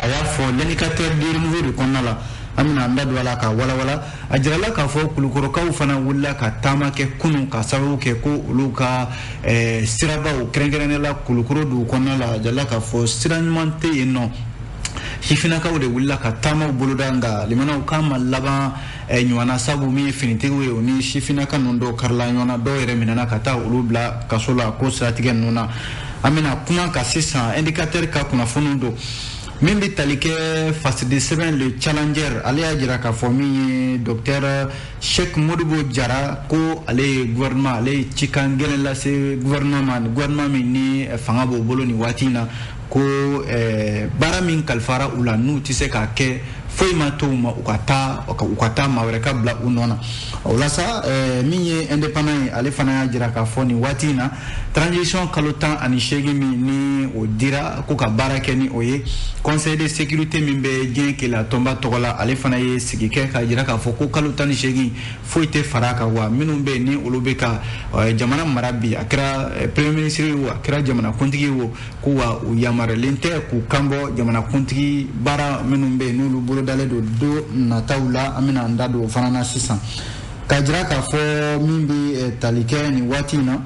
A y'a fɔ L'Indicateur du Renouveau de kɔnɔna la. An bɛna an da don a la ka walawala. A jirala k'a fɔ Kulukɔrɔkaw fana wulila ka taama kɛ kunun ka sababu kɛ ko olu ka sirabaw, kɛrɛnkɛrɛnnenya la Kulukɔrɔ dugu kɔnɔna la, a jirala k'a fɔ sira ɲuman tɛ yen nɔ. Sifinnakaw de wulila ka taamaw boloda, nka limanaw k'a ma laban ɲuman na, sabu min ye finitigiw ye, o ni sifinnaka ninnu dɔw karila ɲɔgɔn na, dɔw yɛrɛ minɛna ka taa olu bila kaso la. Ko siratigɛ ninnu na, an bɛna kuma ka sisan Indicateur ka kunnafoniw don. Min bɛ tali kɛ fasidi sɛbɛn Le Challenger, ale y'a jira k'a fɔ min ye docteur Cheikh Modibo Jara, ko ale ye gouvernement, ale ye cikan gɛlɛn lase gouvernement ma, gouvernement min ni fanga b'o bolo nin waati in na, ko baara min kalifara u la, n'u tɛ se k'a kɛ, foyi ma to u ma, u ka taa maa wɛrɛ ka bila u nɔ na. O la sa, min ye Indépendant ye, ale fana y'a jira k'a fɔ nin waati in na, transition kalo 18 min ni o dira ko ka baara kɛ ni o ye, Conseil de sécurité min bɛ diɲɛ keleya tɔnba tɔgɔ la, ale fana ye sigi kɛ k'a jira k'a fɔ ko kalo 18 foyi tɛ fara a kan. Wa minnu bɛ yen ni olu bɛ ka jamana mara bi, a kɛra premier ministre ye o, a kɛra jamanakuntigi ye o, ko wa u yamaruyalen tɛ k'u kanbɔ jamanakuntigi baara minnu bɛ yen n'olu bolodalen don don nataw la. An bɛna an da don o fana na sisan k'a jira k'a fɔ min bɛ tali kɛ nin waati in na,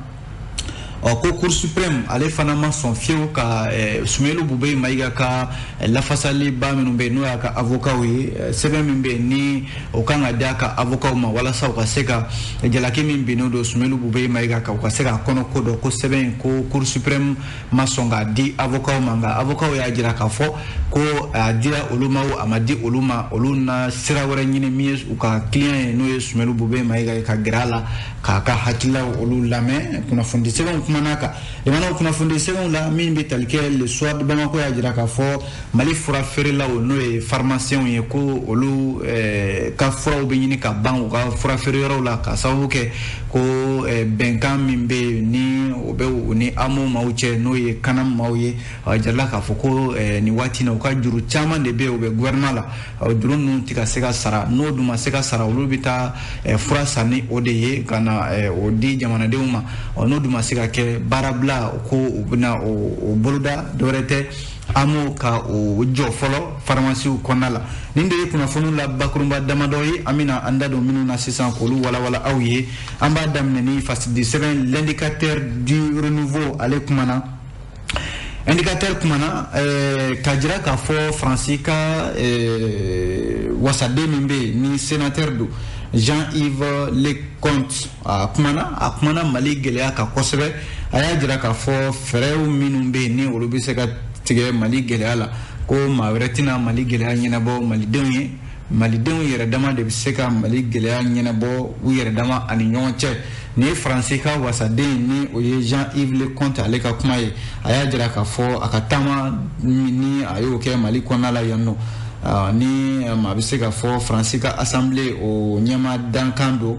ɔ ko Cour suprême, ale fana ma sɔn fiyewu ka Soumeylou Boubèye Maïga ka lafasaliba minnu bɛ yen, n'o y'a ka avocat ye, sɛbɛn min bɛ yen ni o kan ka di a ka avocat ma walasa u ka se ka jalaki min binnen don Soumeylou Boubèye Maïga kan, u ka se k'a kɔnɔ ko dɔn, ko sɛbɛn in, ko Cour suprême ma sɔn k'a di avocat ma. Nka avocat y'a jira k'a fɔ ko a dira olu ma o, a ma di olu ma, olu na sira wɛrɛ ɲini min ye u ka client ye, n'o ye Soumeylou Boubèye Maïga ye, ka gɛrɛ a la k'a ka hakililaw olu lamɛn. Kunnafoni sɛbɛnw kumana kan. Jamanaw kunnafoni sɛbɛnw la, min bɛ tali kɛ Le Soir de Bamako y'a jira k'a fɔ Mali fura feerelaw, n'o ye pharmaciens ye, ko olu ka furaw bɛ ɲini ka ban u ka fura feere yɔrɔw la, ka sababu kɛ ko bɛnkan min bɛ yen ni o bɛ u ni AMO maaw cɛ, n'o ye CANAM maaw ye, a jirala k'a fɔ ko nin waati in na, u ka juru caman de bɛ yen, u bɛ gouvernement la, juru ninnu tɛ ka se ka sara. N'o dun ma se ka sara, olu bɛ taa fura san ni o de ye ka na o di jamanadenw ma. N'o dun ma se ka kɛ, baarabila ko u bɛna o boloda. Dɔwɛrɛ tɛ, AMO ka o jɔ fɔlɔ faramasiw kɔnɔna la. Nin de ye kunnafoniw la bakurunba damadɔ ye. An bɛna an da don minnu na sisan k'olu walawala aw ye. An b'a daminɛ ni fasidi sɛbɛn L'Indicateur du Renouveau. Ale kumana, Indicateur kumana k'a jira k'a fɔ Faransi ka wasaden min bɛ yen ni sénateur don, Jean-Yves Leconte, a kumana Mali gɛlɛya kan kosɛbɛ. A y'a jira k'a fɔ fɛɛrɛw minnu bɛ yen ni olu bɛ se ka tigɛ Mali gɛlɛya la, ko maa wɛrɛ tɛna Mali gɛlɛya ɲɛnabɔ malidenw ye, malidenw yɛrɛ dama de bɛ se ka Mali gɛlɛya ɲɛnabɔ u yɛrɛ dama ani ɲɔgɔn cɛ. Nin ye Faransi ka wasaden ni o ye Jean-Yves Leconte, ale ka kuma ye. A y'a jira k'a fɔ a ka taama ni a y'o kɛ Mali kɔnɔna la yan nɔ, ni a bɛ se ka fɔ Faransi ka assemblée o ɲɛma dankan don,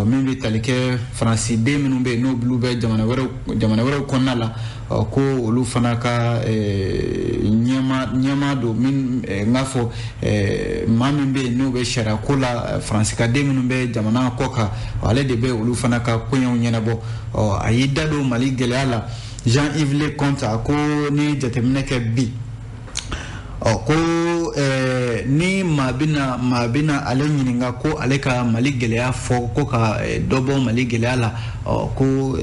min bɛ tali kɛ Faransi den minnu bɛ yen n'olu bɛ jamana wɛrɛw kɔnɔna la, ko olu fana ka ɲɛma don. Min n k'a fɔ maa min bɛ yen n'o bɛ sariya ko la, Faransi ka den minnu bɛ jamana kɔ kan, ale de bɛ olu fana ka koɲɛw ɲɛnabɔ. A y'i da don Mali gɛlɛya la. Jean-Yves Leconte, a ko ni jateminɛ kɛ bi, ɔ ko ni maa bɛna ale ɲininka ko ale ka Mali gɛlɛya fɔ, ko ka dɔ bɔ Mali gɛlɛya la, ɔ ko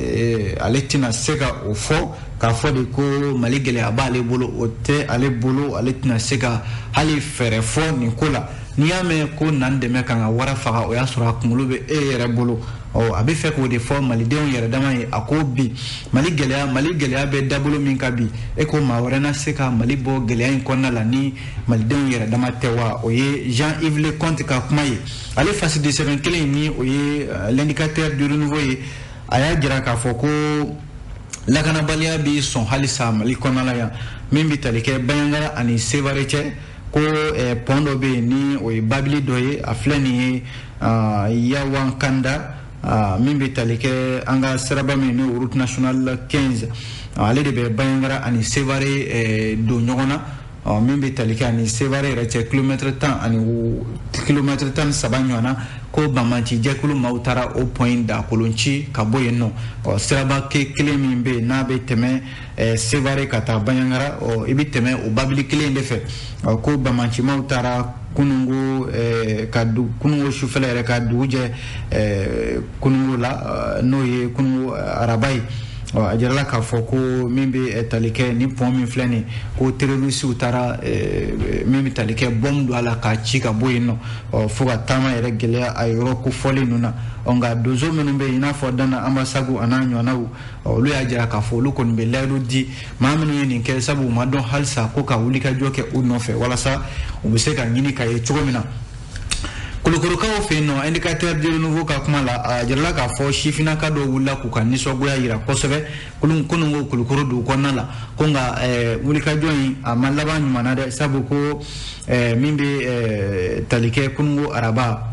ale tɛna se ka o fɔ k'a fɔ de ko Mali gɛlɛya b'ale bolo. O tɛ ale bolo, ale tɛna se ka hali fɛɛrɛ fɔ nin ko la. N'i y'a mɛn ko nan dɛmɛ ka n ka wara faga, o y'a sɔrɔ a kunkolo bɛ e yɛrɛ bolo. Ɔ a bɛ fɛ k'o de fɔ malidenw yɛrɛ dama ye. A ko bi Mali gɛlɛya bɛ dabolo min kan bi, e ko maa wɛrɛ na se ka Mali bɔ gɛlɛya in kɔnɔna la ni malidenw yɛrɛ dama tɛ wa? O ye Jean-Yves Leconte ka kuma ye. Ale fasidi sɛbɛn kelen ni o ye L'Indicateur du Renouveau ye, a y'a jira k'a fɔ ko lakanabaliya bi sɔn halisa Mali kɔnɔna la yan, min bɛ tali kɛ Bandiagara ani Sevare cɛ, ko pont dɔ bɛ yen ni o ye babili dɔ ye, a filɛ nin ye Yawankanda, min bɛ tali kɛ an ka siraba min n'o route nationale 15, ale de bɛ Bandiagara ani Sevare don ɲɔgɔn na. Min bɛ tali kɛ ani Sevare yɛrɛ cɛ kilomɛtɛrɛ 10 ani kilomɛtɛrɛ 13 ɲɔgɔn na, ko banbanci jɛkulu maaw taara o pɔn in da kolon ci ka bɔ yen nɔ. Siraba kelen min bɛ yen n'a bɛ tɛmɛ Sevare ka taa Bandiagara, i bɛ tɛmɛ o babili kelen in de fɛ. Ko banbancimaw taara kunungo ka kunungo sufɛla yɛrɛ ka dugu jɛ kunungo la, n'o ye kunungo araba ye. A jirala k'a fɔ ko min bɛ tali kɛ ni pɔn min filɛ nin, ko terrorisiw taara min bɛ tali kɛ bɔmu don a la k'a ci ka bɔ yen nɔ, fo ka taama yɛrɛ gɛlɛya a yɔrɔ kofɔlen ninnu na. Nka donso minnu bɛ yen, i n'a fɔ Dana Ambasagu a n'a ɲɔgɔnnaw, olu y'a jira k'a fɔ olu kɔni bɛ layidu di maa minnu ye nin kɛ, sabu u ma dɔn halisa ko ka wulikajɔ kɛ u nɔfɛ walasa u bɛ se ka ɲini ka ye cogo min na. Kulukorokaw fɛ yen nɔ, Indicateur du Renouveau ka kuma la, a jirala k'a fɔ sifinnaka dɔw wulila k'u ka nisɔngoya yira kosɛbɛ kununko Kulukoro dugu kɔnɔna la, ko nka wulikajɔ in a ma laban ɲuman na dɛ, sabu ko min bɛ tali kɛ kununko araba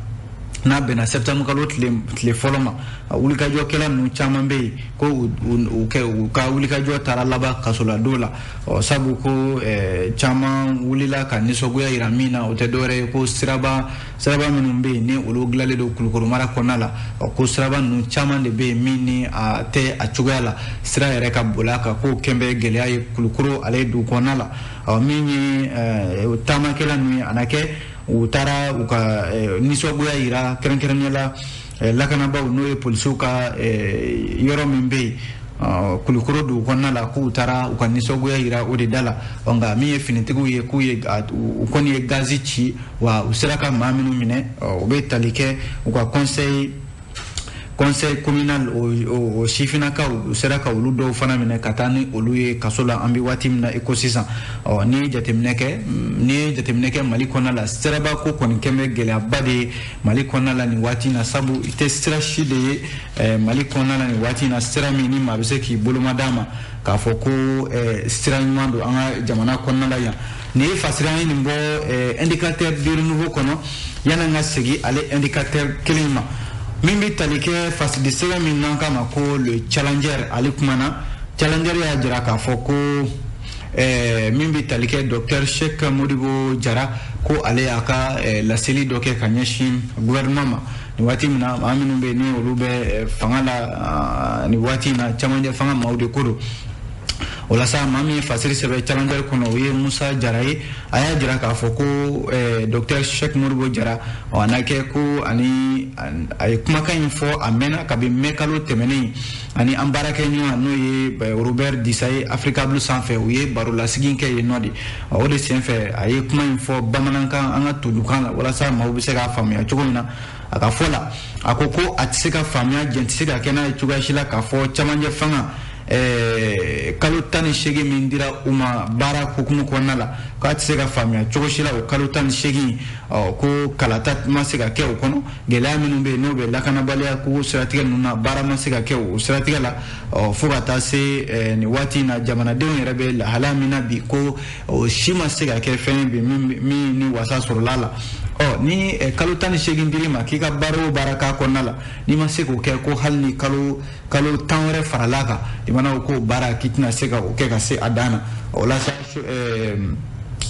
n'a bɛnna septembre kalo tile fɔlɔ ma, wulikajɔkɛla ninnu caman bɛ yen ko u ka wulikajɔ taara laban kasoladon la. Sabu ko caman wulila ka nisɔngoya yira min na, o tɛ dɔwɛrɛ ye ko siraba minnu bɛ yen ni olu dilanlen don Kulukoro mara kɔnɔna la, ko siraba ninnu caman de bɛ yen min ni a tɛ a cogoya la, sira yɛrɛ ka boli a kan, k'o kɛn bɛ gɛlɛya ye Kulukoro ale dugu kɔnɔna la. Min ye taamakɛla ninnu ye, a na kɛ u taara u ka nisɔngoya yira kɛrɛnkɛrɛnnenya la lakanabaaw, n'o ye polisiw ka yɔrɔ min bɛ yen Kulukoro dugu kɔnɔna la, k'u taara u ka nisɔngoya yira o de da la. Nka min ye finitigiw ye, k'u ye u kɔni ye gazi ci, wa u sera ka maa minnu minɛ, u bɛ tali kɛ u ka conseil communal o sifinnakaw, u sera ka olu dɔw fana minɛ ka taa ni olu ye kaso la an bɛ waati min na i ko sisan. N'i ye jateminɛ kɛ Mali kɔnɔna la, siraba ko kɔni kɛn bɛ gɛlɛyaba de ye Mali kɔnɔna la nin waati in na, sabu i tɛ sira si de ye Mali kɔnɔna la nin waati in na, sira min ni maa bɛ se k'i boloma d'a ma k'a fɔ ko sira ɲuman don an ka jamana kɔnɔna la yan. Nin ye fasiri an ye nin bɔ Indicateur du Renouveau kɔnɔ. Yanni an ka segin ale indicateur kelen ma, min bɛ tali kɛ fasidi sɛbɛn min n'an k'a ma ko Le Challenger, ale kumana. Challenger y'a jira k'a fɔ ko min bɛ tali kɛ docteur Cheikh Modibo Jara, ko ale y'a ka laseli dɔ kɛ ka ɲɛsin gouvernement ma nin waati min na, maa minnu bɛ yen ni olu bɛ fanga la nin waati in na, camancɛ fanga maaw de ko don. O la sa, maa min ye fasiri sɛbɛn Challenger kɔnɔ, o ye Musa Jara ye. A y'a jira k'a fɔ ko docteur Cheikh Modibo Jara, a n'a kɛ ko ani a ye kumakan in fɔ a mɛnna kabi mɛ kalo tɛmɛnen, ani an baarakɛɲɔgɔn n'o ye Robert Disa ye Africa Blue sanfɛ, u ye barolasigi kɛ yen nɔ de. O de senfɛ a ye kuma in fɔ bamanankan, an ka todukan la, walasa maaw bɛ se k'a faamuya cogo min na. A ka fɔ la, a ko ko a tɛ se ka faamuya, jɛn tɛ se ka kɛ n'a ye cogoya si la k'a fɔ camancɛ fanga kalo 18 min dira u ma baara hukumu kɔnɔna la, k'a tɛ se ka faamuya cogo si la o kalo 18, ko kalata ma se ka kɛ o kɔnɔ, gɛlɛya minnu bɛ yen n'o bɛ lakanabaliya ko siratigɛ ninnu na, baara ma se ka kɛ o siratigɛ la, fo ka taa se nin waati in na jamanadenw yɛrɛ bɛ lahalaya min na bi, ko o si ma se ka kɛ fɛn ye bi min ni wasa sɔrɔla la. Ni kalo 18 dir'i ma k'i ka baara o baara k'a kɔnɔna la, n'i ma se k'o kɛ, ko hali ni kalo 10 wɛrɛ farala kan, i mana o k'o baara k'i tɛna se ka o kɛ ka se a dan na. O la sa,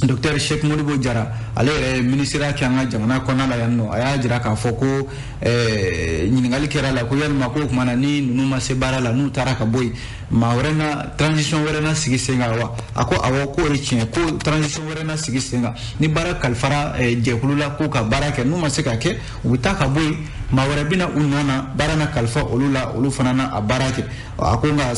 docteur Cheikh Modibo Jara, ale yɛrɛ ye minisiriya kɛ an ka jamana kɔnɔna la yan nɔ, a y'a jira k'a fɔ ko ɲininkali kɛra la ko yalima ko o tuma na ni ninnu ma se baara la, n'u taara ka bɔ yen, maa wɛrɛ na transition wɛrɛ na sigi sen kan wa? A ko awɔ, k'o ye tiɲɛ, ko transition wɛrɛ na sigi sen kan, ni baara kalifara jɛkulu la k'u ka baara kɛ, n'u ma se ka kɛ, u bɛ taa ka bɔ yen, maa wɛrɛ bɛna u nɔ na, baara na kalifa olu la, olu fana na a baara kɛ. A ko nka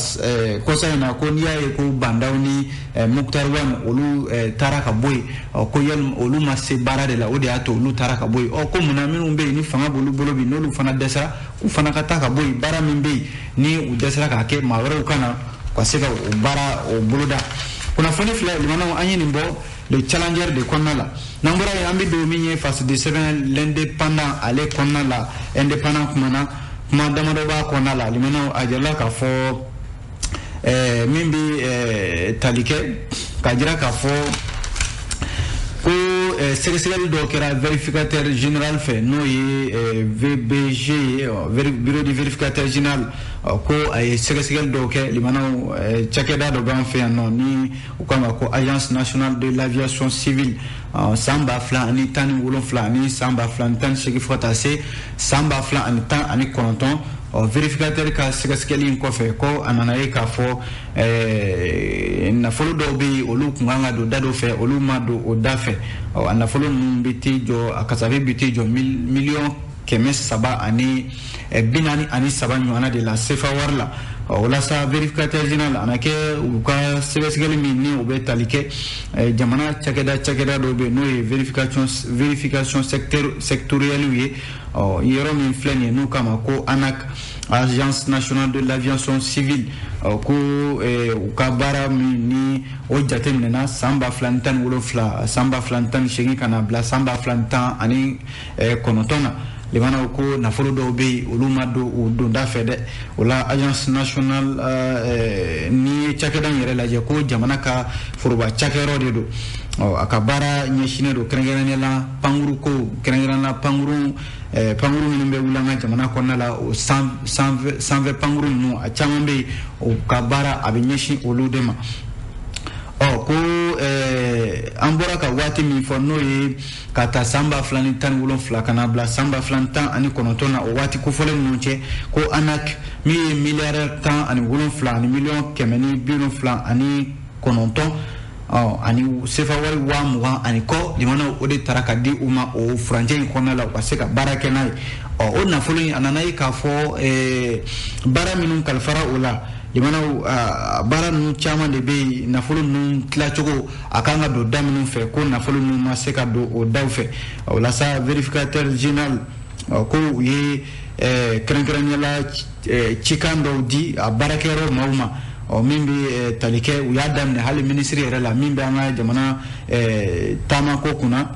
kɔsa in na, ko n'i y'a ye ko Bandaw ni Moctar Ouane olu taara ka bɔ yen, ko yalima olu ma se baara de la, o de y'a to olu taara ka bɔ yen. Ko munna minnu bɛ yen ni fanga b'olu bolo bi, n'olu fana dɛsɛra, k'u fana ka taa ka bɔ yen, baara min bɛ yen ni u dɛsɛra k'a kɛ, maa wɛrɛw ka na ka se ka o baara o boloda. Kunnafoni filɛ limanaw, an ye nin bɔ Le Challenger de kɔnɔna la. N'an bɔra yen, an bɛ don min ye fasidi sɛbɛn L'Indépendant ale kɔnɔna la. Indépendant kumana, kuma damadɔ b'a kɔnɔna la. Limanaw, a jirala k'a fɔ min bɛ tali kɛ k'a jira k'a fɔ ko Sɛgɛsɛgɛli dɔw kɛra vérificateur général fɛ, n'o ye VBG ye, bureau du vérificateur général, ko a ye sɛgɛsɛgɛli dɔw kɛ limanaw cakɛda dɔ b'an fɛ yan nɔ ni u k'a ma ko Agence nationale de l'aviation civile, san 2017 ani san 2018 fo ka taa se san 2019. Ɔ, vérificateur ka sɛgɛsɛgɛli in kɔfɛ, ko a nana ye k'a fɔ nafolo dɔw bɛ yen, olu tun kan ka don da dɔ fɛ, olu ma don o da fɛ. Ɔ, a nafolo ninnu bɛ t'i jɔ, a kasabi bɛ t'i jɔ 343 miliyɔn ɲɔgɔnna de la sefa wari la. Ɔ, o la sa, vérificateur général a na kɛ u ka sɛgɛsɛgɛli min ni o bɛ tali kɛ jamana cakɛda dɔw bɛ yen, n'o ye vérification sectorielle ye. Ɔ, yɔrɔ min filɛ nin ye, n'u k'a ma ko ANAC, Agence nationale de l'aviation civile, ɔ, ko u ka baara min ni o jateminɛna san 2017, san 2018 ka na bila san 2019 na, limanaw, ko nafolo dɔw bɛ yen, olu ma don u donda fɛ dɛ. O la, Agence nationale, n'i ye cakɛda in yɛrɛ lajɛ, ko jamana ka foroba cakɛyɔrɔ de don. Ɔ, a ka baara ɲɛsinnen don kɛrɛnkɛrɛnnenya la pankuru ko, kɛrɛnkɛrɛnnenya la pankuru minnu bɛ wuli an ka jamana kɔnɔna la, o sanfɛ pankuru ninnu, a caman bɛ yen, o ka baara a bɛ ɲɛsin olu de ma. Ɔ, ko an bɔra ka waati min fɔ, n'o ye ka ta san 2017 ka na bila san 2019 na, o waati kofɔlen ninnu cɛ, ko ANAC min ye miliyari 17 ani 179 miliyɔn, ɔ, ani sefa wari 20,000 ani kɔ limanaw, o de taara ka di u ma o furancɛ in kɔnɔna la, u ka se ka baara kɛ n'a ye. Ɔ, o nafolo in, a nana ye k'a fɔ baara minnu kalifara o la, limanaw, baara ninnu caman de bɛ yen, nafolo ninnu tilacogo a kan ka don da minnu fɛ, ko nafolo ninnu ma se ka don o daw fɛ. O la sa, vérificateur général, ko u ye kɛrɛnkɛrɛnnenya la cikan dɔw di a baarakɛyɔrɔ maaw ma. Ɔ, min bɛ tali kɛ, u y'a daminɛ hali minisiri yɛrɛ la min bɛ an ka jamana taamako kunna,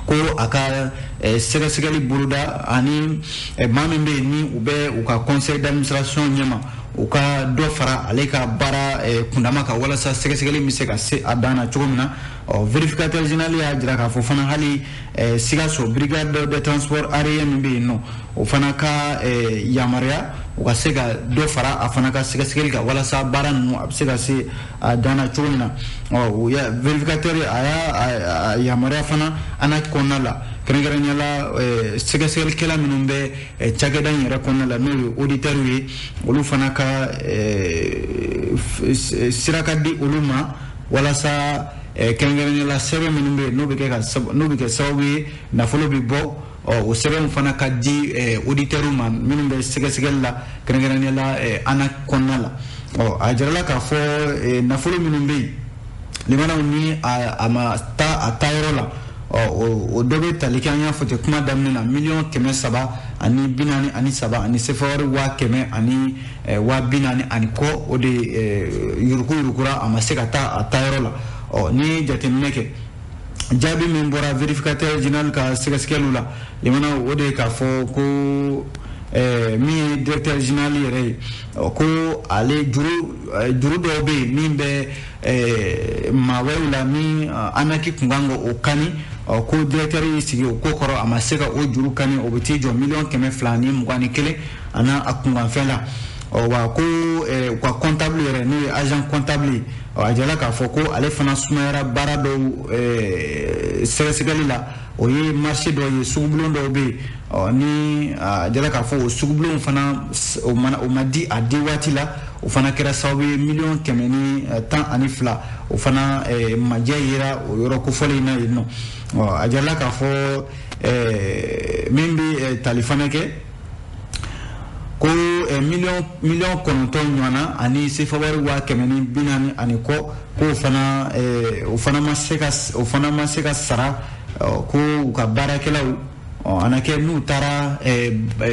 ko a ka sɛgɛsɛgɛli boloda, ani maa min bɛ yen ni u bɛ u ka conseil d'administration ɲɛma, u ka dɔ fara ale ka baara kundama kan, walasa sɛgɛsɛgɛli bɛ se ka se a dan na cogo min na. Ɔ, vérificateur général y'a jira k'a fɔ fana, hali Sikaso brigade de transport aérien min bɛ yen nɔ, o fana ka yamaruya, u ka se ka dɔ fara a fana ka sɛgɛsɛgɛli kan, walasa baara ninnu a bɛ se ka se a dan na cogo min na. Ɔ, o ya vérificateur a y'a yamaruya fana ANAC kɔnɔna la, kɛrɛnkɛrɛnnenya la sɛgɛsɛgɛlikɛla minnu bɛ cakɛda in yɛrɛ kɔnɔna la, n'o ye auditeurs ye, olu fana ka sira ka di olu ma, walasa kɛrɛnkɛrɛnnenya la sɛbɛn minnu bɛ yen, n'o bɛ kɛ sababu ye nafolo bɛ bɔ, ɔ, o sɛbɛnw fana ka di auditeurs ma minnu bɛ sɛgɛsɛgɛli la, kɛrɛnkɛrɛnnenya la ANAC kɔnɔna la. Ɔ, a jirala k'a fɔ nafolo minnu bɛ yen, limanaw, ni a ma taa a taayɔrɔ la, ɔ, o dɔ bɛ tali kɛ, an y'a fɔ ten kuma daminɛ na, 343 miliyɔn ani sefa wari 140 000 ani kɔ, o de yuruku yurukura, a ma se ka taa a taayɔrɔ la. Ɔ, n'i ye jateminɛ kɛ, jaabi min bɔra vérificateur général ka sɛgɛsɛgɛliw la, limanaw, o de ye k'a fɔ ko min ye directeur général yɛrɛ ye, ko ale juru dɔw bɛ yen min bɛ maa wɛrɛw la, min ANAC kun kan ka o kani, ko directeur y'i sigi o ko kɔrɔ, a ma se ka o juru kani, o bɛ t'i jɔ 221 miliyɔn a n'a a kunkanfɛn la. Ɔ, wa ko u ka comptable yɛrɛ, n'o ye agent comptable ye, a jirala k'a fɔ ko ale fana sumayara baara dɔw sɛgɛsɛgɛli la. O ye marché dɔw ye, sugubulon dɔw bɛ yen. Ɔ, ni a jirala k'a fɔ o sugubulon fana, o ma di a di waati la, o fana kɛra sababu ye 112 miliyɔn, o fana majɛ yera o yɔrɔ kofɔlen in na yen nɔ. Ɔ, a jirala k'a fɔ min bɛ tali fana kɛ, ko 9 miliyɔn ɲɔgɔnna ani sefa wari 140 000 ani kɔ, k'o fana o fana ma se ka sara, ko u ka baarakɛlaw, a na kɛ n'u taara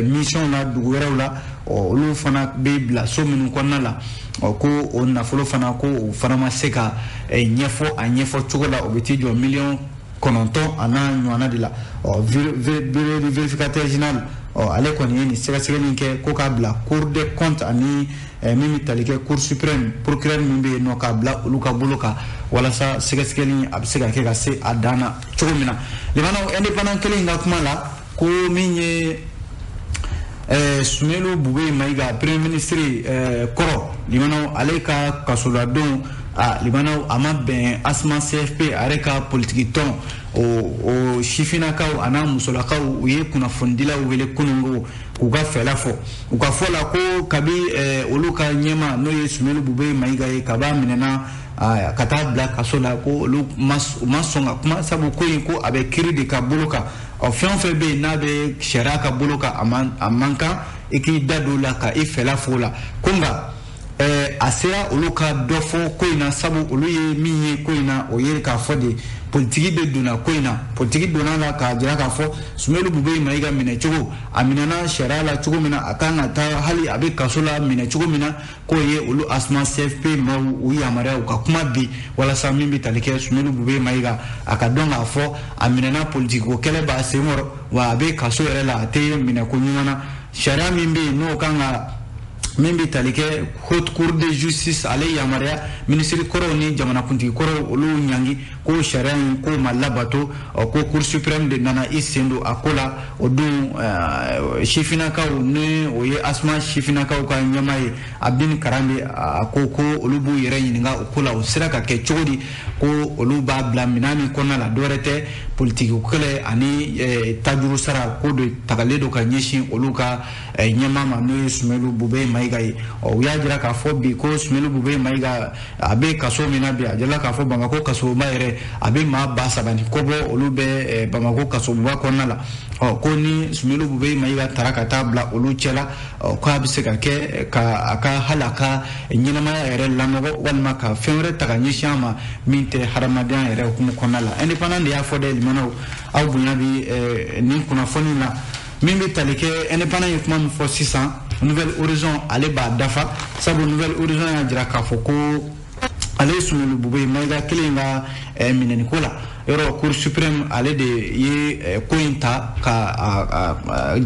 mission na dugu wɛrɛw la, olu fana bɛ bila so minnu kɔnɔna la, ko o nafolo fana, ko o fana ma se ka ɲɛfɔ a ɲɛfɔ cogo la, o bɛ t'i jɔ 9 miliyɔn a n'a ɲɔgɔnna de la. Ɔ, bureau du vérificateur général, ɔ, ale kɔni ye nin sɛgɛsɛgɛli kɛ ko k'a bila Cour des comptes ani min bɛ tali kɛ Cour suprême, procureur min bɛ yen nɔ, k'a bila olu ka bolo kan. walasa sɛgɛsɛgɛli a bɛ se ka kɛ ka se a dan na cogo min na. Limanaw, Indépendant kelen in ka kuma la, ko min ye Soumeylou Boubèye Maïga, premier ministre kɔrɔ, limanaw, ale ka kasoladon, a limanaw, a ma bɛn ASMA CFP a yɛrɛ ka politiki tɔn o sifinnakaw a n'a musolakaw. U ye kunnafonidilaw wele kununko k'u ka fɛla fɔ. U ka fɔ la ko kabi olu ka ɲɛma, n'o ye Soumeylou Boubèye Maïga ye, kaba minɛna ka taa bila kaso la, ko olu ma sɔn ka kuma, sabu ko in ko a bɛ kiiri de ka bolo kan. Ɔ, fɛn o fɛn bɛ yen n'a bɛ sariya ka bolo kan, a man kan i k'i da don o la ka i fɛla fɔ o la. Ko nka a sera olu ka dɔ fɔ ko in na, sabu olu ye min ye ko in na, o ye k'a fɔ de politiki de donna ko in na. Politiki donna la k'a jira k'a fɔ Soumeylou Boubèye Maïga minɛ cogo, a minɛna sariya la cogo min na, a kan ka taa hali a bɛ kaso la minɛ cogo min na, k'o ye olu ASMA CFP maaw u yamaruya u ka kuma bi, walasa min bɛ tali kɛ Soumeylou Boubèye Maïga, a ka dɔn k'a fɔ a minɛna politiki ko kɛlɛ b'a sen kɔrɔ, wa a bɛ kaso yɛrɛ la, a tɛ minɛ ko ɲuman na. Sariya min bɛ yen n'o kan ka min bɛ tali kɛ Haute Cour de justice, ale yamaruya minisiri kɔrɔw ni jamanakuntigi kɔrɔw olu ɲangi, ko sariya in ko ma labato. Ɔ, ko Cour suprême de nana i sen don a ko la. O dun, sifinnakaw, ni o ye ASMA sifinnakaw ka ɲɛmaa ye, Abdini Karande, a ko ko olu b'u yɛrɛ ɲininka o ko la, o sera ka kɛ cogo di, ko olu b'a bila minɛn min kɔnɔna la, dɔwɛrɛ tɛ, politiki kɛlɛ ani tajuru sara ko de tagalen don ka ɲɛsin olu ka ɲɛmaa ma, n'o ye Soumeylou Boubèye Maïga ye. Ɔ, u y'a jira k'a fɔ bi ko Soumeylou Boubèye Maïga a bɛ kaso min na bi, a jirala k'a fɔ Bamakɔ kasoba yɛrɛ a bɛ maa 3000 ni kɔ bɔ, olu bɛ Bamakɔ kasoba kɔnɔna la. Ɔ, ko ni Soumeylou Boubèye Maïga taara ka taa bila olu cɛla, ɔ, k'a bɛ se ka kɛ ka a ka hali a ka ɲɛnamaya yɛrɛ lanɔgɔ, walima ka fɛn wɛrɛ ta ka ɲɛsin a ma min tɛ hadamadenya yɛrɛ hukumu kɔnɔna la. Indépendant de y'a fɔ dɛ. Limanaw, aw bonya bi nin kunnafoni na. Min bɛ tali kɛ Indépendant ye kuma min fɔ sisan, Nouvelle Horizon ale b'a dafa, sabu Nouvelle Horizon y'a jira k'a fɔ ko ale ye Soumeylou Boubèye Maïga kelen ka minɛniko la, yɔrɔ Cour suprême ale de ye ko in ta ka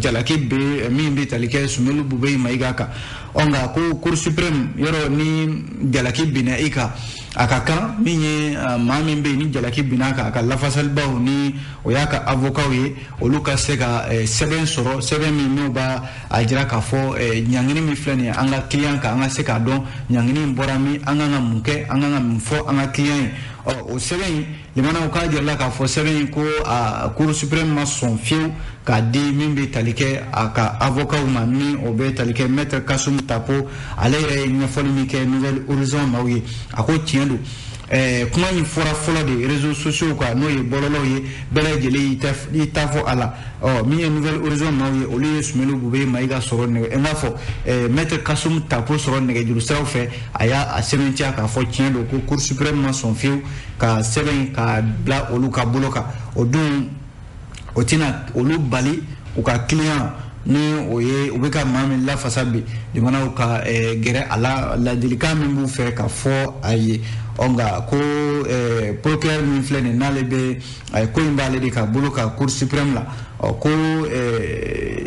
jalaki bɛ min bɛ tali kɛ Soumeylou Boubèye Maïga kan. Ɔ, nka ko Cour suprême, yɔrɔ ni jalaki binna i kan, a ka kan min ye maa min bɛ yen ni jalaki binna kan, a ka lafasalibaw, ni o y'a ka avocat ye, olu ka se ka sɛbɛn sɔrɔ, sɛbɛn min n'o b'a a jira k'a fɔ ɲangini min filɛ nin ye an ka client kan, an ka se k'a dɔn ɲangini in bɔra min, an kan ka mun kɛ, an kan ka mun fɔ an ka client ye. Ɔ, o sɛbɛn in, limanaw, k'a jirala k'a fɔ sɛbɛn in ko a Cour suprême ma sɔn fiyewu k'a di min bɛ tali kɛ a ka avocat ma, ni o bɛ tali kɛ maître Kassoum Tapo. Ale yɛrɛ ye ɲɛfɔli min kɛ Nouvelle Horizon maaw ye, a ko tiɲɛ don, kuma in fɔra fɔlɔ de réseaux sociaux kan, n'o ye bɔlɔlɔw ye, bɛɛ lajɛlen y'i ta fɔ a la. Ɔ, min ye Nouvelle Horizon maaw ye, olu ye Soumeylou Boubèye Maïga sɔrɔ nɛgɛ, n b'a fɔ maître Kassoum Tapo sɔrɔ nɛgɛjuru siraw fɛ, a y'a a sɛbɛntiya k'a fɔ tiɲɛ don ko Cour suprême ma sɔn fiyewu ka sɛbɛn k'a bila olu ka bolo kan. O dun, o tɛna olu bali u ka client, ni o ye u bɛ ka maa min lafasa bi, jamanaw ka gɛrɛ a la, ladilikan min b'u fɛ ka fɔ a ye. Ɔ, nka ko procureur min filɛ nin, n'ale bɛ ko in b'ale de ka bolo kan Cour suprême la, ɔ, ko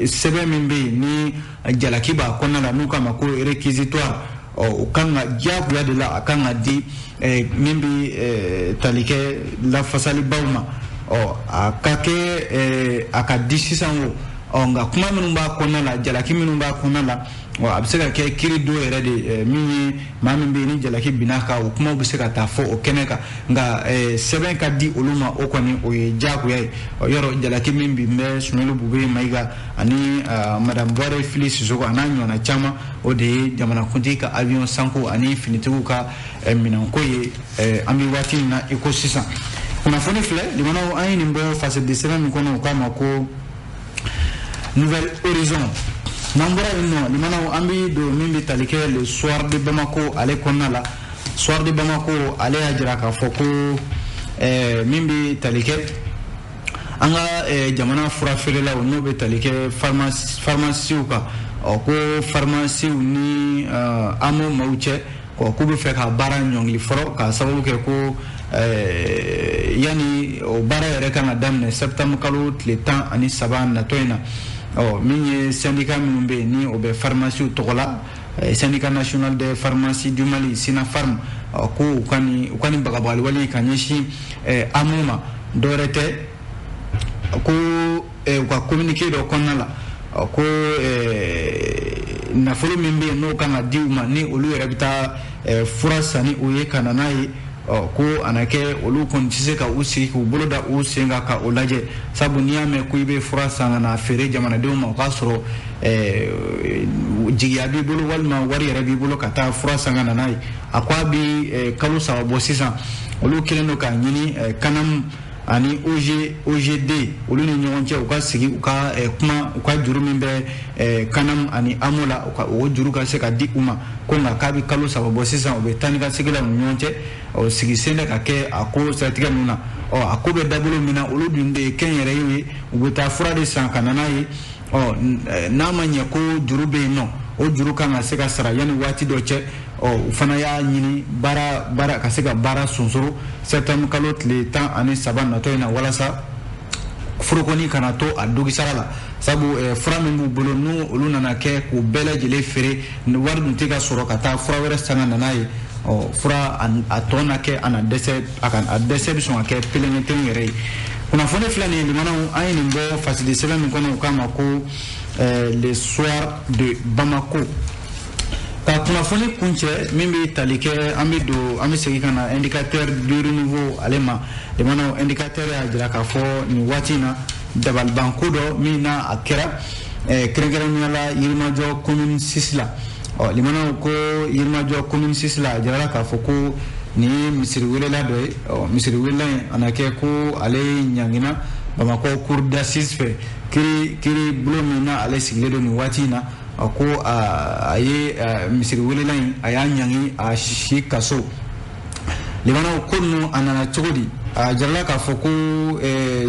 sɛbɛn min bɛ yen ni jalaki b'a kɔnɔna la, n'u k'a ma ko réquisitoire, ɔ, o kan ka diyagoya de la, a kan ka di min bɛ tali kɛ lafasalibaw ma. Ɔ, a ka kɛ a ka di sisan o. Ɔ, nka kuma minnu b'a kɔnɔna la, jalaki minnu b'a kɔnɔna la, ɔ, a bɛ se ka kɛ kiiri dɔ yɛrɛ de min ye maa min bɛ yen ni jalaki binna kan, o kumaw bɛ se ka taa fɔ o kɛnɛ kan. Nka sɛbɛn ka di olu ma, o kɔni o ye diyagoya ye. Yɔrɔ jalaki min bin bɛ Soumeylou Boubèye Maïga ani madame Buware Fili Sisoko a n'a ɲɔgɔnna caman, o de ye jamanakuntigi ka avion sanko ani finitigiw ka minɛnko ye an bɛ waati min na i ko sisan. Kunnafoni filɛ, limanaw, an ye nin bɔ fasidi sɛbɛn min kɔnɔ, o k'a ma ko Nouvelle Horizon. N'an bɔra yen nɔ, limanaw, an bɛ don min bɛ tali kɛ Le Soir de Bamako ale kɔnɔna la. Soir de Bamako ale y'a jira k'a fɔ ko min bɛ tali kɛ an ka jamana fura feerelaw, n'o bɛ tali kɛ pharmaciw kan, ɔ, ko pharmaciw ni AMO maaw cɛ, k'u bɛ fɛ ka baara ɲɔngiri fɔlɔ, k'a sababu kɛ ko yanni o baara yɛrɛ kan ka daminɛ septembre kalo tile 13 natɔ in na. Ɔ, min ye syndicat minnu bɛ yen ni o bɛ pharmaciw tɔgɔ la, Syndicat national des pharmacies du Mali, SYNAPHARM, Ko u ka nin bagabagali wale ka ɲɛsin AMO ma, dɔwɛrɛ tɛ ko u ka communiqué dɔ kɔnɔna la ko nafolo min bɛ yen n'o kan ka di u ma, ni olu yɛrɛ bɛ taa fura san ni o ye ka na n'a ye, ko a na kɛ olu kɔni tɛ se ka u sigi k'u bolo da u sen kan ka o lajɛ, sabu n'i y'a mɛn ko i bɛ fura san ka na feere jamanadenw ma, o k'a sɔrɔ jigiya b'i bolo walima wari yɛrɛ b'i bolo ka taa fura san ka na n'a ye. A ko a bɛ kalo 3 bɔ sisan, olu kɛlen don k'a ɲini CANAM ani OGD olu ni ɲɔgɔn cɛ, u ka sigi u ka kuma, u ka juru min bɛ CANAM ani AMO la, o juru ka se ka di u ma. Ko nka k'a bɛ kalo 3 bɔ sisan, u bɛ taa ni ka segin la u ni ɲɔgɔn cɛ, o sigi sen bɛ ka kɛ a ko siratigɛ ninnu na. A ko bɛ dabolo min na, olu dun de ye kɛnyɛrɛyew ye, u bɛ taa fura de san ka na n'a ye. N'a ma ɲɛ ko juru bɛ yen nɔ, o juru kan ka se ka sara yanni waati dɔ cɛ. U fana y'a ɲini baara ka se ka baara sonsoro septembre kalo tile 13 natɔ in na, walasa forokoni kana to a dogisara la, sabu fura min b'u bolo n'u olu nana kɛ k'u bɛɛ lajɛlen feere, wari dun tɛ ka sɔrɔ ka taa fura wɛrɛ san ka na n'a ye. Fura a tɔ na kɛ a na dɛsɛ, a dɛsɛ bɛ sɔn ka kɛ pelenkɛtenw yɛrɛ ye. Kunnafoni filɛ nin ye limanaw, an ye nin bɔ fasidi sɛbɛn min kɔnɔ, u k'a ma ko Le Soir de Bamako. Ka kunnafoni kuncɛ min bɛ tali kɛ, an bɛ don, an bɛ segin ka na Indicateur du Renouveau ale ma. Limanaw, Indicateur y'a jira k'a fɔ nin waati in na dabalibanko dɔ min na a kɛra kɛrɛnkɛrɛnnenya la Yirimajɔ commune 6 la. Limanaw, ko Yirimajɔ commune 6 la, a jirala k'a fɔ ko nin ye misiri welela dɔ ye. Misiri welela in a na kɛ ko ale ɲangina Bamakɔ cour d'assises fɛ, kiiri bulon min na ale sigilen don nin waati in na. Ko a ye misiri welela in a y'a ɲangi a si kaso. Limanaw, ko ninnu a nana cogo di? A jirala k'a fɔ ko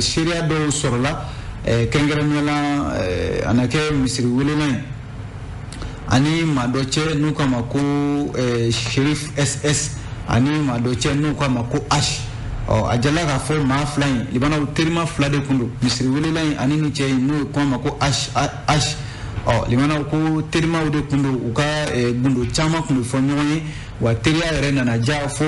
seereya dɔw sɔrɔla, kɛrɛnkɛrɛnnenya la a na kɛ misiri welela in ani maa dɔ cɛ n'u k'a ma ko Shérif SS, ani maa dɔ cɛ n'u k'a ma ko H. A jirala k'a fɔ maa fila in limanaw terima fila de kun don, misiri welela in ani ni cɛ in n'u k'a ma ko H. Limanaw, ko terimaw de kun don, u ka gundo caman kun bɛ fɔ ɲɔgɔn ye, wa teriya yɛrɛ nana diya fo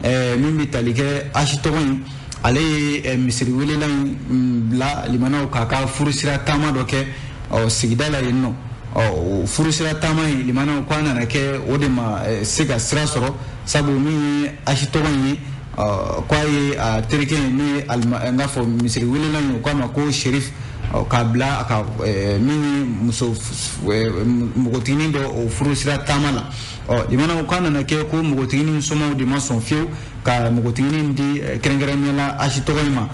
min bɛ tali kɛ H tɔgɔ in, ale ye misiri welela in bila limanaw k'a ka furusira taama dɔ kɛ sigida la yen nɔ. O furusira taama in limanaw, ko a nana kɛ o de ma se ka sira sɔrɔ, sabu min ye H tɔgɔ in ye, ko a ye a terikɛ in n'o ye n k'a fɔ misiri welela in, o k'a ma ko Shérif, k'a bila a ka min ye muso npogotiginin dɔ o furusira taama la. Limanaw, k'a nana kɛ ko npogotiginin somaw de ma sɔn fiyewu ka npogotiginin di kɛrɛnkɛrɛnnenya la H tɔgɔ in ma.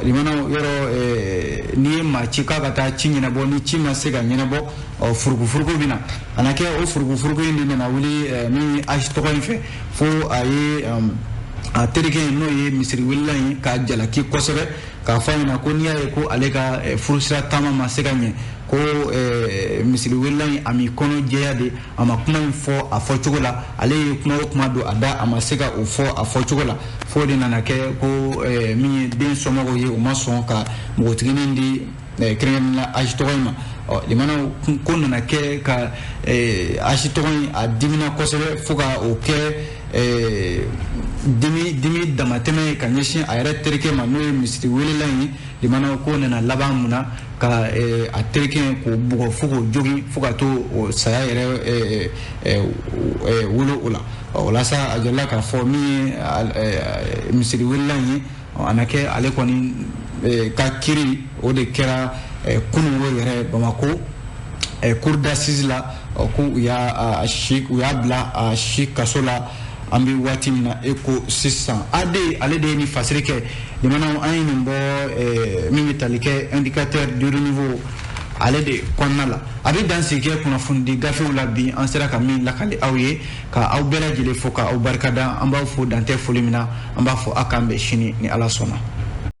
Limanaw, yɔrɔ n'i ye maa ci k'a ka taa ci ɲɛnabɔ, ni ci ma se ka ɲɛnabɔ, furukufuruku bɛ na. A na kɛ o furukufuruku in de nana wuli min ye H tɔgɔ in fɛ, fo a ye a terikɛ in n'o ye misiri welela in k'a jalaki kosɛbɛ, k'a fɔ a ɲɛna ko n'i y'a ye ko ale ka furusira taama ma se ka ɲɛ, ko misiri welela in a m'i kɔnɔ jɛya de, a ma kuma in fɔ a fɔcogo la, ale ye kuma o kuma don a da, a ma se ka o fɔ a fɔcogo la, fo de nana kɛ ko min ye den somɔgɔw ye, u ma sɔn ka npogotiginin di kɛrɛnkɛrɛnnenya la H tɔgɔ in ma. Limanaw, ko nana kɛ ka H tɔgɔ in a dimina kosɛbɛ, fo ka o kɛ dimi damatɛmɛ ye ka ɲɛsin a yɛrɛ terikɛ ma n'o ye misiri welela in ye. Limanaw, ko nana laban mun na ka a terikɛ in k'o bugɔ fo k'o jogin, fo ka to o saya yɛrɛ wolo o la. O la sa, a jirala k'a fɔ min ye misiri welela in ye, a na kɛ ale kɔni ka kiiri o de kɛra kununko yɛrɛ Bamakɔ cour d'assises la, ko u y'a bila a si kaso la an bɛ waati min na e ko sisan. AD ale de ye nin fasiri kɛ. Limanaw, an ye nin bɔ min bɛ tali kɛ Indicateur du Renouveau ale de kɔnɔna la. A bɛ dansigi kɛ kunnafonidi gafew la bi, an sera ka min lakali aw ye, ka aw bɛɛ lajɛlen fo ka aw barikada. An b'aw fo dantɛ foli min na, an b'a fɔ aw k'an bɛn sini ni Ala sɔnna.